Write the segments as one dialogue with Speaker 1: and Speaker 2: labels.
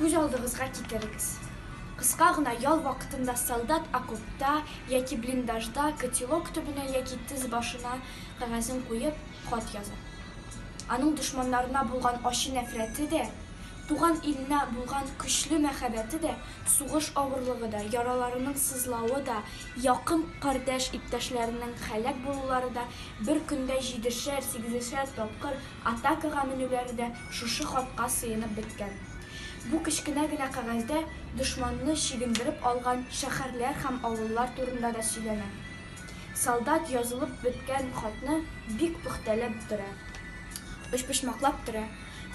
Speaker 1: Күз алдыгызга китерегез. Кыска гына ял вакытында солдат окопта яки блиндажда котелок төбенә яки тез башына кәгазен куеп, хат яза. Аның дошманнарына булган ачы нәфрәте дә, туган иленә булган көчле мәхәббәте дә, сугыш авырлыгы да, яраларының сызлавы да, якын кардәш-иптәшләренең һәлак булулары да, бер көндә җидешәр-сигезешәр тапкыр атакага менүләре дә шушы хатка сыенып беткән. Бу кечкенә генә кәгазьдә дошманны чигендереп алган шәһәрләр һәм авыллар турында да сөйләнә. Солдат язылып беткән хатны бик пөхтәләп төрә, өчпочмаклап төрә,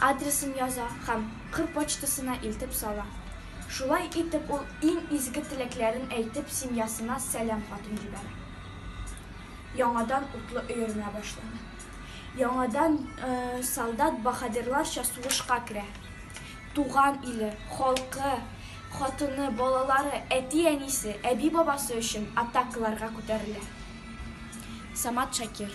Speaker 1: адресын яза һәм кыр почтасына илтеп сала. Шулай итеп ул иң изге теләкләрен әйтеп семьясына сәлам хатын җибәрә. Яңадан утлы өермә башлана. Яңадан солдат баһадирларча сугышка керә. Туган иле, халкы, хатыны, балалары, әти-әнисе, әби-бабасы өчен атакаларга күтәрелә. Самат Шакир.